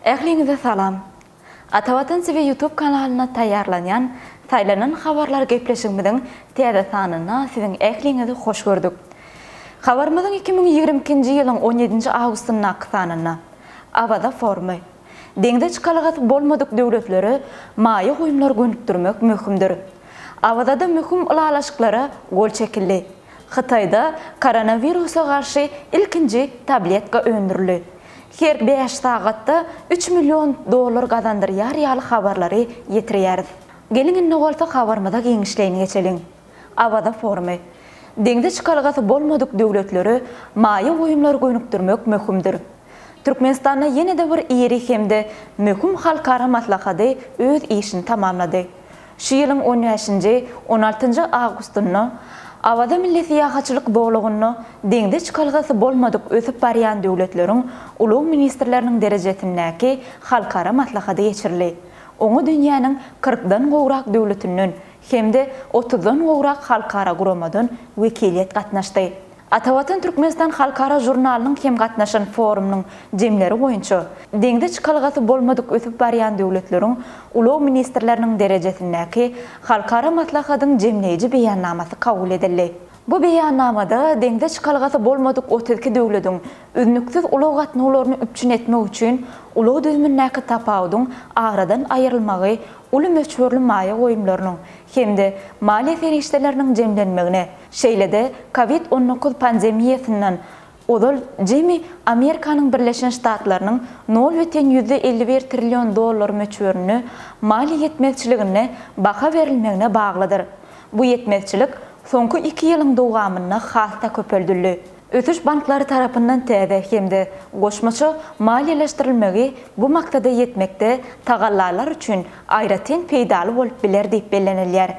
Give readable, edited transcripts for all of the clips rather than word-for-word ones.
Ähliňize salam! Atavatan TV YouTube kanalynda taýýarlanýan Saýlanan habarlar gepleşigimiziň täze sanynda siziň ähliňizi hoş gördük. Habarymyzyň 2022-nji ýylyň on ýedinji awgustyndaky sanynda Awaza forumy, Deňze çykalgasy bolmadyk döwletlere maýa goýumlary gönükdirmek möhümdir. Awazada möhüm ylalaşyklara gol çekildi. Hytaýda koronawirusa garşy ilkinji tabletka öndürildi. Her bäş sagatda üç million dollar gazandyrýar ýaly habarlary ýetirýäris. Geliň indi bolsa habarymyza giňişleýin geçeliň. Awaza forumy. Deňze çykalgasy bolmadyk döwletlere maýa goýumlary gönükdirmek möhümdir. Türkmenistanda ýene-de bir iri hem-de möhüm halkara maslahady öz işini tamamlady. Şu ýylyň on bäşinji, on altynjy awgustynda Awaza milli syýahatçylyk zolagynda deňze çykalgasy bolmadyk ösüp barýan döwletleriň ulag ministrleriniň derejesindäki halkara maslahady geçirildi. Oňa dünýäniň kyrkdan gowrak döwletinden hem-de otuzdan gowrak halkara guramadan wekiliýet gatnaşdy. Atavatan Türkmenistan halkara žurnalynyň hem gatnaşan forumynyň jemleri boýunça, deňze çykalgasy bolmadyk ösüp barýan döwletleriň ulag ministrleriniň derejesindäki halkara maslahatyň jemleýji beýannamasy kabul edildi. Bu beýannamada deňze çykalgasy bolmadyk 32 döwlediň üznüksiz ulag gatnawlaryny üpjün etmek üçin ulag düzümindäki tapawudyň aradan aýrylmagy uly möçberli maýa goýumlarynyň hem-de maliýe serişdeleriniň jemlenmegine, Şeýle-de, Covid 19 pandemiýasyndan ozal jemi Amerikanyň Birleşen Ştatlarynyň nol bütin 51 trillion dollar möçberinde maliýe ýetmezçiligine baha berilmegine baglydyr. Bu ýetmezçilik soňky iki ýylyň dowamynda has-da köpeldildi. Ösüş banklary tarapyndan täze hem-de goşmaça maliýeleşdirilmegi bu maksada ýetmekde tagallalar üçin aýratyn peýdaly bolup biler diýip bellenilýär.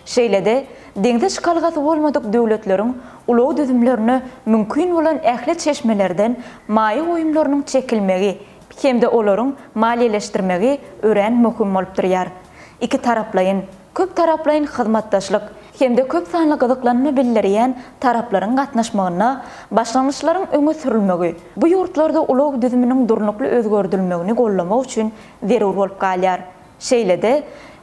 Şeýle-de, deňze çykalgasy bolmadyk döwletleriň ulag düzümlerine mümkin bolan ähli çeşmelerden maýa goýumlarynyň çekilmegi hem-de olaryň maliýeleşdirmegi örän möhüm bolup durýar. Ikitaraplaýyn, köptaraplaýyn hyzmatdaşlyk hem-de köp sanly gyzyklanma bildirýän taraplaryň gatnaşmagynda başlangyçlaryň öňe sürülmegi bu ýurtlarda ulag düzüminiň durnukly özgerdilmegini goldamak üçin zerur bolup galýar. Şeýle-de,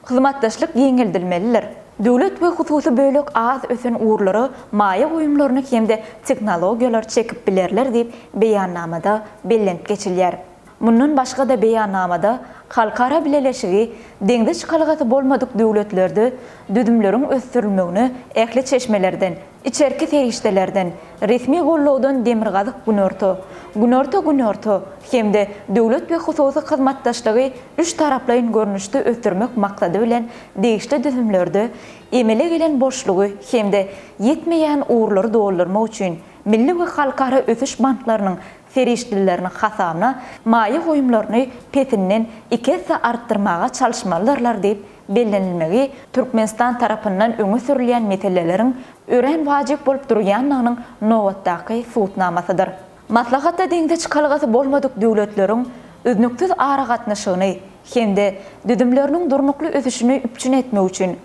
hyzmatdaşlyk giňeldilmelidir. Döwlet we hususy bölek az ösen ugurlara maýa goýumlaryny hem-de tehnologiýalary çekip bilerler diýip, beýannamada bellenip geçilýär. Mundan başga-da beýannamada halkara bileleşigi deňze çykalgasy bolmadyk döwletlerde düzümleriň ösdürilmegine ähli çeşmelerden, Içerki serişdelerden, resmi gollawdan Demirgazyk-Günorta, Günorta-Günorta hem-de döwlet we hususy hyzmatdaşlygy üç taraplaýyn görnüşde ösdürmek maksady bilen degişli düzümlerde emele gelen boşlugy hem-de ýetmeýän ugurlary doldurmak üçin milli we halkara ösüş banklarynyň serişdeleriniň hasabyna maýa goýumlaryny pesinden iki esse artdyrmaga çalyşmalydyrlar diýip bellenilmegi Türkmenistan tarapyndan öňe sürülýän meseleleriň örän wajyp bolup durýandygynyň nobatdaky subutnamasydyr. Maslahatda deňze çykalgasy bolmadyk döwletleriň üznüksiz aragatnaşygyny hem-de düzümleriniň durnukly ösüşini üpjün etmek üçin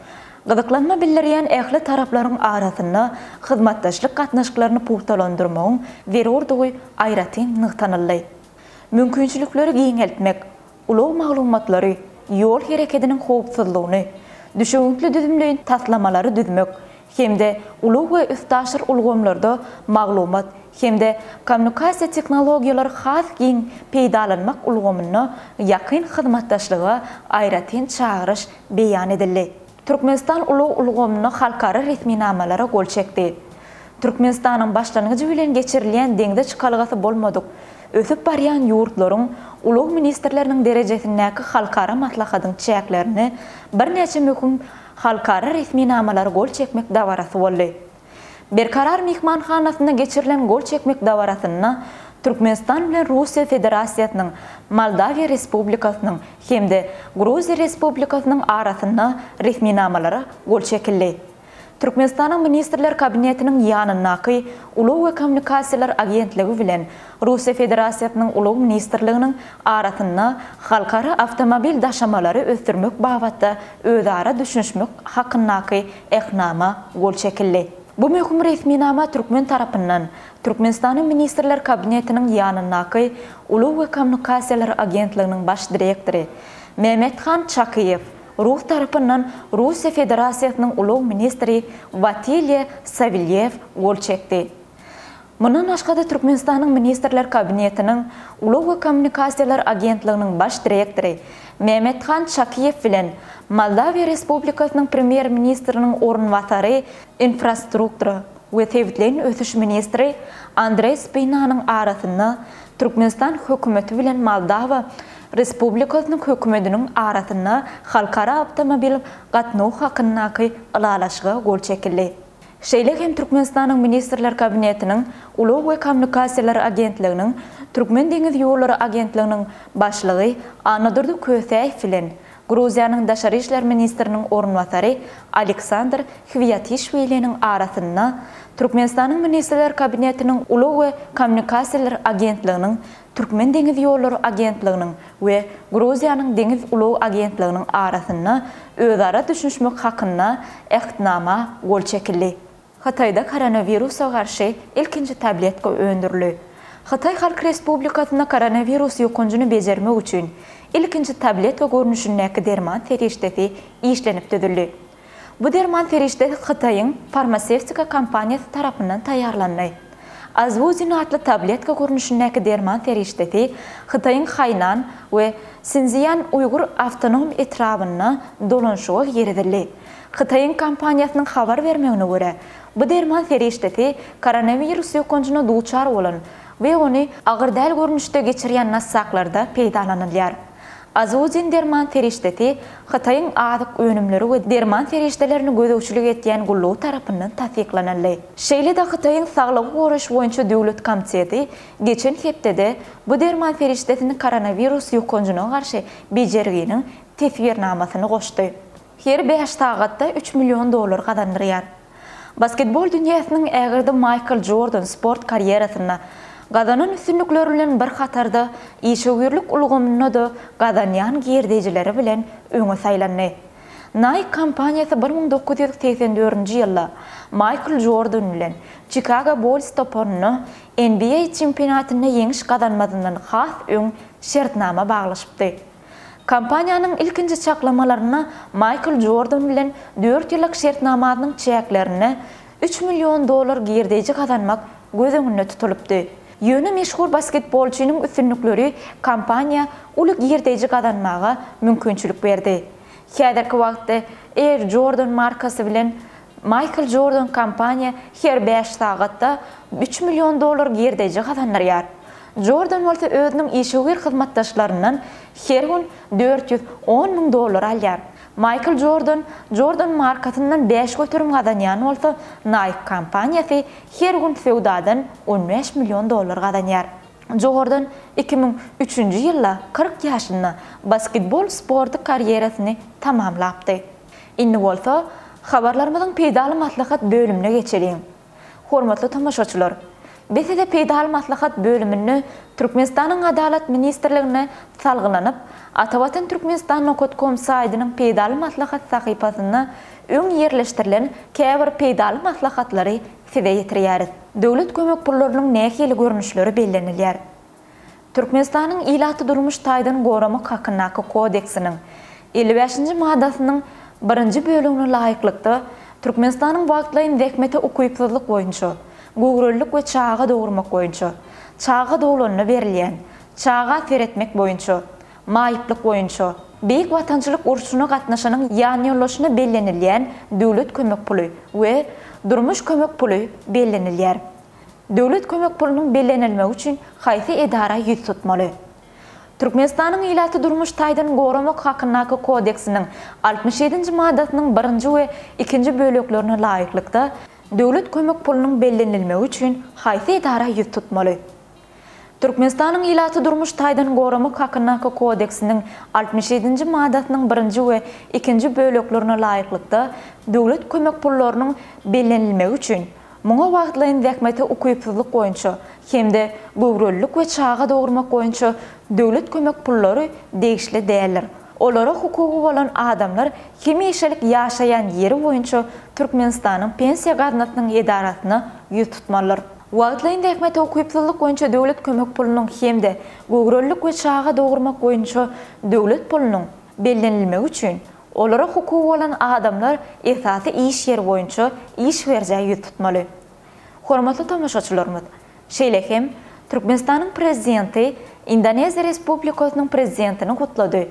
gyzyklanma bildirýän ähli taraplaryň arasynda hyzmatdaşlyk gatnaşyklaryny pugtalandyrmagyň zerurdygy aýratyn nygtanyldy. Mümkinçilikleri giňeltmek, ulag maglumatlary, ýol herekediniň howpsuzlygyny, düşewüntli düzümleýin taslamalary düzmek hem-de ulag we üstaşyr ulgamlarda maglumat hem-de kommunikasiýa tehnologiýalary has giň peýdalanmak ulgamynda ýakyn hyzmatdaşlyga aýratyn çagyryş beýan edildi. Türkmenistan ulag ulgamynda halkara resminamalara gol çekdi. Türkmenistanyň başlangyjy bilen geçirilýän deňze çykalgasy bolmadyk ösüp barýan ýurtlaryň ulag ministrleriniň derejesindäki halkara maslahatyň çäklerinde birnäçe möhüm halkara resminamalara gol çekmek dabarasy boldy. Berkarar myhmanhanasynda geçirilen gol çekmek dabarasynda Türkmenistan bilen Russiýa Federasiýasynyň, Moldawiýa Respublikasynyň hem-de Gruziýa Respublikasynyň arasynda resminamalara gol çekildi. Türkmenistanyň Ministrler Kabinetiniň ýanyndaky Ulag we kommunikasiýalar agentligi bilen Russiýa Federasiýasynyň Ulag ministrliginiň arasynda halkara awtomobil daşamalary ösdürmek babatda özara düşünişmek hakyndaky Ähtnama gol çekildi. Bu möhüm resminama türkmen tarapyndan Türkmenistanyň Ministrler Kabinetiniň ýanyndaky Ulag we kommunikasiýalar agentliginiň baş direktory Mehmethan Çakyýew, rus tarapyndan Russiýa Federasiýasynyň ulag ministri Watiliý Sawelýew gol çekdi. Mundan başga-da Türkmenistanyň Ministrler Kabinetiniň Ulag we kommunikasiýalar agentliginiň baş direktory Mehmethan Çakyýew bilen Moldawiýa Respublikasynyň Premýer-ministriniň orunbasary, infrastruktura we sebitleýin ösüş ministri Andreý Spinanyň arasynda Türkmenistan Hökümeti bilen Moldawa Respublikasynyň Hökümetiniň arasynda halkara awtomobil gatnawy hakyndaky Ylalaşyga gol çekildi. Şeýle hem Türkmenistanyň Ministrler Kabinetiniň Ulag we kommunikasiýalar agentliginiň Türkmendeňizýollary agentliginiň başlygy Annadurdy Kösäýew bilen Gruziýanyň daşary işler ministriniň orunbasary Aleksandr Hwiatişwiliniň arasynda Türkmenistanyň Ministrler Kabinetiniň Ulag we kommunikasiýalar agentliginiň Türkmendeňizýollary agentliginiň we Gruziýanyň Deňiz ulag agentliginiň arasynda özara düşünişmek hakynda Ähtnama gol çekildi. Hytaýda koronawirusa garşy ilkinji tabletka öndürildi. Hytaý Halk Respublikasynda koronawirus ýokanjyny bejermek üçin ilkinji tabletka görnüşindäki derman serişdesi işlenip düzüldi. Bu derman serişdesi Hytaýyň farmasewtika kompaniýasy tarapyndan taýýarlandy. Azwuzin atly tabletka görnüşindäki derman serişdesi Hytaýyň Haýnan we Sinszýan-Uýgur awtonom etrabynda dolanyşyga girizildi. Hytaýyň kompaniýasynyň habar bermegine görä, bu derman serişdesi koronawirus ýokanjyna duçar bolan we ony agyr däl görnüşde geçirýän nassaklarda peýdalanylýar. Azudin derman serişdesi Hytaýyň azyk önümleri we derman serişdelerini gözegçilik etýän gullugy tarapyndan tassyklanyldy. Şeýle-de Hytaýyň Saglygy goraýyş boýunça döwlet komiteti geçen hepdede bu derman serişdesini koronawirus ýokanjyna garşy bejerginiň teswirnamasyny goşdy. Her bäş sagatda üç million dollar gazandyrýar. Basketbol dünýäsiniň ägirdi Maýkl Jordan sport karýerasynda gazanan üstünlikleri bilen bir hatarda işewürlik ulgamynda-da gazanýan girdejileri bilen öňe saýlandy. Nike kompaniýasy 1984-nji ýylda Maýkl Jordan bilen Çikago Bulls toparynda NBA çempionatynda ýeňiş gazanmazyndan has öň şertnama baglaşypdy. Kompaniýanyň ilkinji çaklamalarynda Maýkl Jordan bilen dört ýyllyk şertnamasynyň çäklerinde üç million dollar girdeji gazanmak göz öňünde tutulypdy. Ýöne meşhur basketbolçynyň üstünlikleri kompaniýa uly girdeji gazanmaga mümkinçilik berdi. Häzirki wagtda Air Jordan markasy bilen Maýkl Jordan kompaniýa her bäş sagatda üç million dollar girdeji gazandyrýar. Jordan bolsa özüniň işewür hyzmatdaşlaryndan her gün 410 müň dollar alýar. Maýkl Jordan Jordan markasyndan 5% gazanýan bolsa, Nike kompaniýasy her gün söwdadan 15 million dollar gazanýar. Jordan 2003-nji ýylda 40 ýaşynda basketbol sporty karýerasyny tamamlapdy. Indi bolsa, habarlarymyzyň peýdaly maslahat bölümine geçeliň. Hormatly tomaşaçylar! Biz size peýdaly maslahat bölüminde Türkmenistanyň Adalat ministrligine salgylanyp, Atavatan Türkmenistan nokat kom saýdynyň peýdaly maslahat sahypasynda öň ýerleşdirilen käbir peýdaly maslahatlary size ýetirýäris. Döwlet kömek pullarynyň nähili görnüşleri bellenilýär? Türkmenistanyň Ilaty durmuş taýdan goramak hakyndaky kodeksiniň 55-nji maddasynyň birinji bölegine laýyklykda, Türkmenistanyň wagtlaýyn zähmete ukypsyzlyk boýunça, göwrelilik we çaga dogurmak boýunça, çaga doglanda berilýän, çaga seretmek boýunça, maýyplyk boýunça, Beýik Watançylyk urşuna gatnaşanyň ýanýoldaşyna bellenilýän döwlet kömek puly we durmuş kömek puly bellenilýär. Döwlet kömek pulunyň bellenilmegi üçin haýsy edara ýüz tutmaly? Türkmenistanyň Ilaty durmuş taýdan goramak hakyndaky kodeksiniň 67-nji maddasynyň birinji we ikinji böleklerine laýyklykda, döwlet kömek pulunyň bellenilmegi üçin haýsy edara ýüz tutmaly? Türkmenistanyň Ilaty durmuş taýdan goramak hakyndaky kodeksiniň 67-nji maddasynyň birinji we ikinji böleklerine laýyklykda, döwlet kömek pullarynyň bellenilmegi üçin, Muňa wagtlaýyn zähmete ukypsyzlyk boýunça hem-de göwrelilik we çaga dogurmak boýunça döwlet kömek pullary degişli däldir. Olara hukugy bolan adamlar hemişelik ýaşaýan ýeri boýunça Türkmenistanyň Pensiýa gaznasynyň edarasyna ýüz tutmalydyr. Wagtlaýyn zähmete ukypsyzlyk boýunça döwlet kömek pulunyň hem-de göwrelilik we çaga dogurmak boýunça döwlet pulunyň bellenilmegi üçin, olara hukugy bolan adamlar esasy iş ýeri boýunça iş berijä ýüz tutmaly. Hormatly tomaşaçylarymyz, şeýle hem Türkmenistanyň Prezidenti Indoneziýa Respublikasynyň Prezidentini gutlady.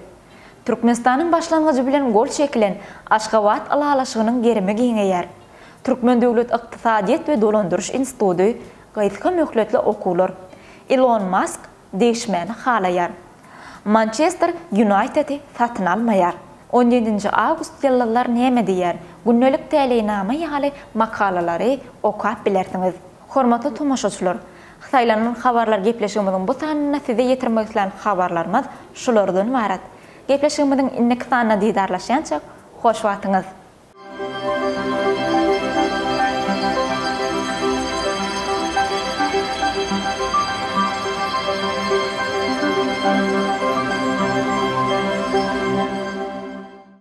Türkmenistanyň başlangyjy bilen gol çekilen Aşgabat ylalaşygynyň gerimi giňeýär. Türkmen döwlet ykdysadyýet we dolandyryş institudy gysga möhletli okuwlar. Ilon Mask degişmäni halaýar. Mançester Ýunaýtedi satyn almaýar. On ýedinji awgust ýyldyzlar näme diýýär? Gündelik täleýnama ýaly makalalary okap bilersiňiz. Hormatly tomaşaçylar! Saýlanan habarlar gepleşigimiziň bu sanynda size ýetirmek islän habarlarymyz şulardan ybarat. Gepleşigimiziň indiki sanynda didarlaşýançak, hoş wagtyňyz!